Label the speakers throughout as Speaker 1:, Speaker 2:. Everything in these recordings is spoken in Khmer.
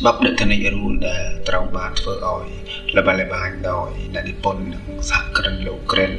Speaker 1: ច្បាប់ The 10X Rule ដែលត្រូវបានធ្វើឲ្យល្បីល្បាញដោយអ្នកនិពន្ធនិងសហគ្រិនលោក Grant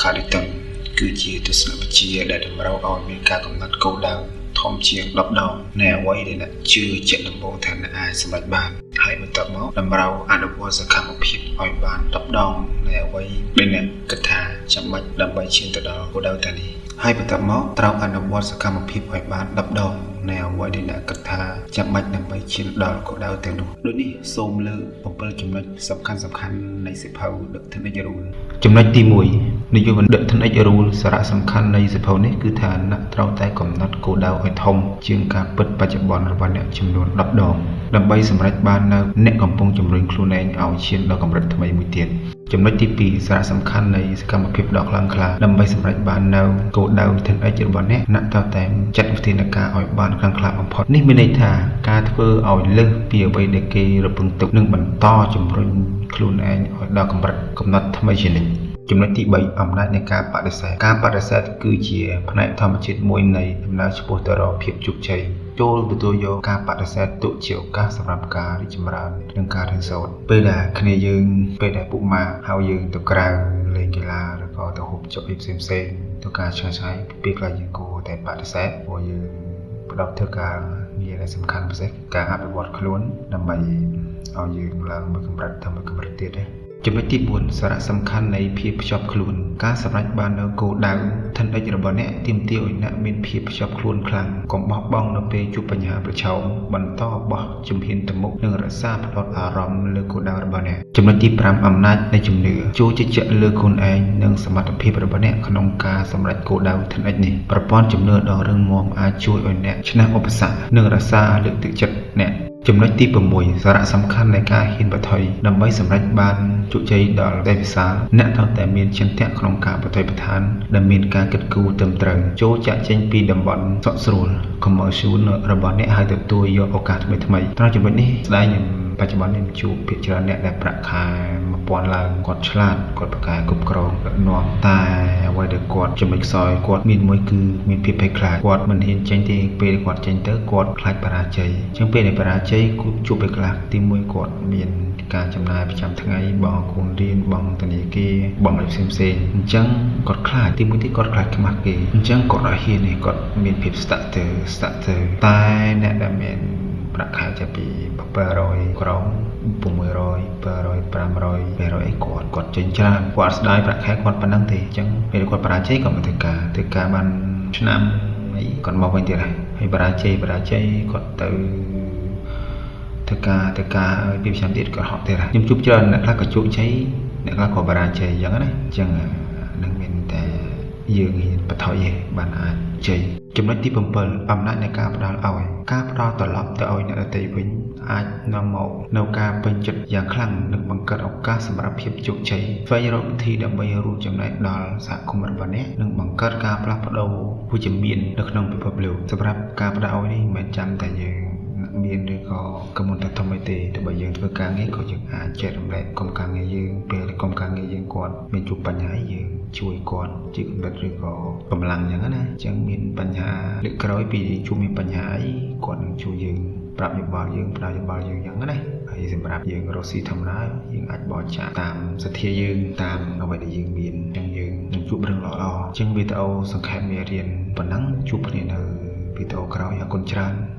Speaker 1: Cardone គឺជាទស្សនវិជ្ជាដែលតម្រូវឲ្យមានការកំណត់គោលដៅធំជាង10ដងនៃអ្វីដែលអ្នកជឿជាក់ដំបូងថាអ្នកអាចសម្រេចបានហើយបន្ទាប់មកតម្រូវអនុវត្តសកម្មភាពឲ្យបាន10ដងនៃអ្វីដែលអ្នកគិតថាចាំបាច់ដើម្បីឈានទៅដល់គោលដៅទាំងនេះហើយបន្ទាប់មកត្រូវអនុវត្តសកម្មភាពឲ្យបាន10ដងនៃអ្វីដែលអ្នកគិតថាចាំបាច់ដើម្បីឈានដល់គោលដៅទាំងនោះដូចនេះសូមលើក7ចំណុចសំខាន់សំខាន់នៃសៀវភៅ The 10X Rule ចំណុចទី1នាយកបណ្ឌិត 10X Rule សារៈសំខាន់នៃសៀវភៅនេះគឺថាអ្នកត្រូវតែកំណត់គោលដៅឲ្យធំជាងការពិតបច្ចុប្បន្នរបស់អ្នកចំនួន10ដងដើម្បីសម្រេចបាននូវអ្នកកំពុងជំរុញខ្លួនឯងឲ្យឈានដល់កម្រិតថ្មីមួយទៀតចំណុចទី2សារៈសំខាន់នៃសកម្មភាពដ៏ខ្លាំងក្លាដើម្បីសម្រេចបាននូវគោលដៅ 10X របស់អ្នកអ្នកត្រូវតែចាត់វិធានការឲ្យបានខ្លាំងក្លាបំផុតនេះមានន័យថាការធ្វើឲ្យលើសពីអ្វីដែលគេរំពឹងទុកនិងបន្តជំរុញខ្លួនឯងឲ្យដល់កម្រិតកំណត់ថ្មីជានិច្ចចំណុចទី3អំណាចនៃការបដិសេធការបដិសេធគឺជាផ្នែកធម្មជាតិមួយនៃដំណើរឆ្ពោះទៅរកភាពជោគជ័យចូលទទួលយកការបដិសេធទុកជាឱកាសសម្រាប់ការរីកចម្រើននិងការរៀនសូត្រពេលដែលគ្នាយើងពេលដែលពួកម៉ាហៅយើងទៅក្រៅលេងកីឡាឬក៏ទៅហូបចុកអីផ្សេងផ្សេងទៅការឆ្ងាយឆ្ងាយពេលខ្លះយើងគួរតែបដិសេធព្រោះយើងផ្ដោតធ្វើការងារដែលសំខាន់ពិសេសការអភិវឌ្ឍខ្លួនដើម្បីឲ្យយើងឡើងមួយកម្រិតទៅមួយកម្រិតទៀតណាចំណុចទី4សារៈសំខាន់នៃភាពភ្ជាប់ខ្លួនការសម្រេចបាននូវគោលដៅ 10X របស់អ្នកទាមទារឲ្យអ្នកមានភាពភ្ជាប់ខ្លួនខ្លាំងកុំបោះបង់នៅពេលជួបបញ្ហាប្រឈមបន្តបោះជំហានទៅមុខនិងរក្សាផ្ដោតអារម្មណ៍លើគោលដៅរបស់អ្នកចំណុចទី5អំណាចនៃជំនឿចូលជឿជាក់លើខ្លួនឯងនិងសមត្ថភាពរបស់អ្នកក្នុងការសម្រេចគោលដៅ 10X នេះប្រព័ន្ធជំនឿដ៏រឹងមាំអាចជួយឲ្យអ្នកឈ្នះឧបសគ្គនិងរក្សាលើកទឹកចិត្តអ្នកចំណុចទី6សារៈសំខាន់នៃការហ៊ានប្រថុយដើម្បីសម្រេចបានជោគជ័យដល់ទេវិសាលអ្នកត្រូវតែមានឆន្ទៈក្នុងការបដិបដ្ឋានដែលមានការគិតគូរត្រឹមត្រូវចូលចាក់ចេញពីតំបន់សុខស្រួល comfort zone របស់អ្នកហើយទទួលយកឱកាសថ្មីៗត្រង់ចំណុចនេះស្ដែងខ្ញុំបច្ចុប្បន្នខ្ញុំជួបភាគច្រើនអ្នកដែលប្រាក់ខែ1000ឡើងគាត់ឆ្លាតគាត់ប្រកែគ្រប់គ្រងដឹកនាំតែអ្វីដែលគាត់ចំណុចខ្សោយគាត់មានមួយគឺមានភាពភ័យខ្លាចគាត់មិនហ៊ានចេញទេពេលគាត់ចេញទៅគាត់ខ្លាចបរាជ័យអញ្ចឹងពេលដែលបរាជ័យគាត់ជួបពេលខ្លះទីមួយគាត់មានការចំណាយប្រចាំថ្ងៃបង់កូនរៀនបង់ធនាគារបង់អីផ្សេងផ្សេងអញ្ចឹងគាត់ខ្លាចទីមួយទៀតគាត់ខ្លាចខ្មាស់គេអញ្ចឹងគាត់អត់ហ៊ានទេគាត់មានភាពស្ទាក់ទៅស្ទាក់ទៅតែអ្នកដែលមានប្រាក់ខែចាប់ពី700ក្រោម600 700 500 200អីគាត់គាត់ចេញច្រើនគាត់អត់ស្ដាយប្រាក់ខែគាត់ប៉ុណ្ណឹងទេអញ្ចឹងពេលគាត់បរាជ័យក៏មកធ្វើការធ្វើការបានឆ្នាំអីគាត់មកវិញទៀតហើយហើយបរាជ័យបរាជ័យគាត់ទៅធ្វើការធ្វើការហើយពីឆ្នាំទៀតគាត់ហក់ទៀតហើយខ្ញុំជួបច្រើនអ្នកខ្លះក៏ជោគជ័យអ្នកខ្លះក៏បរាជ័យអញ្ចឹងណាអញ្ចឹងនឹងមានតែយើងហ៊ានបន្ថយឯងបានអាចជ័យចំណុចទី7អំណាចនៃការផ្ដល់ឲ្យការផ្ដល់ត្រឡប់ទៅឲ្យអ្នកដទៃវិញអាចនាំមកនូវការពេញចិត្តយ៉ាងខ្លាំងនិងបង្កើតឱកាសសម្រាប់ភាពជោគជ័យស្វែងរកវិធីដើម្បីរួមចំណែកដល់សហគមន៍របស់អ្នកនិងបង្កើតការផ្លាស់ប្ដូរវិជ្ជមាននៅក្នុងពិភពលោកសម្រាប់ការផ្ដល់ឲ្យនេះមិនមែនចាំតែយើងមានឬក៏កុំតែធំអីទេទោះបីយើងធ្វើការងារក៏យើងអាចចែករំលែកក្រុមការងារយើងពេលក្រុមការងារយើងគាត់មានជួបបញ្ហាយើងជួយគាត់ជាកម្រិតឬក៏កម្លាំងអញ្ចឹងណាអញ្ចឹងមានបញ្ហាលើកក្រោយពីជួបមានបញ្ហាអីគាត់នឹងជួយយើងប្រាប់យោបល់យើងផ្ដល់យោបល់យើងអញ្ចឹងណាហើយសម្រាប់យើងរកស៊ីធម្មតាយើងអាចបរិច្ចាគតាមសទ្ធាយើងតាមអ្វីដែលយើងមានអញ្ចឹងយើងនឹងជួបរឿងល្អៗអញ្ចឹងវីដេអូសង្ខេបមេរៀនប៉ុណ្ណឹងជួបគ្នានៅវីដេអូក្រោយអរគុណច្រើន។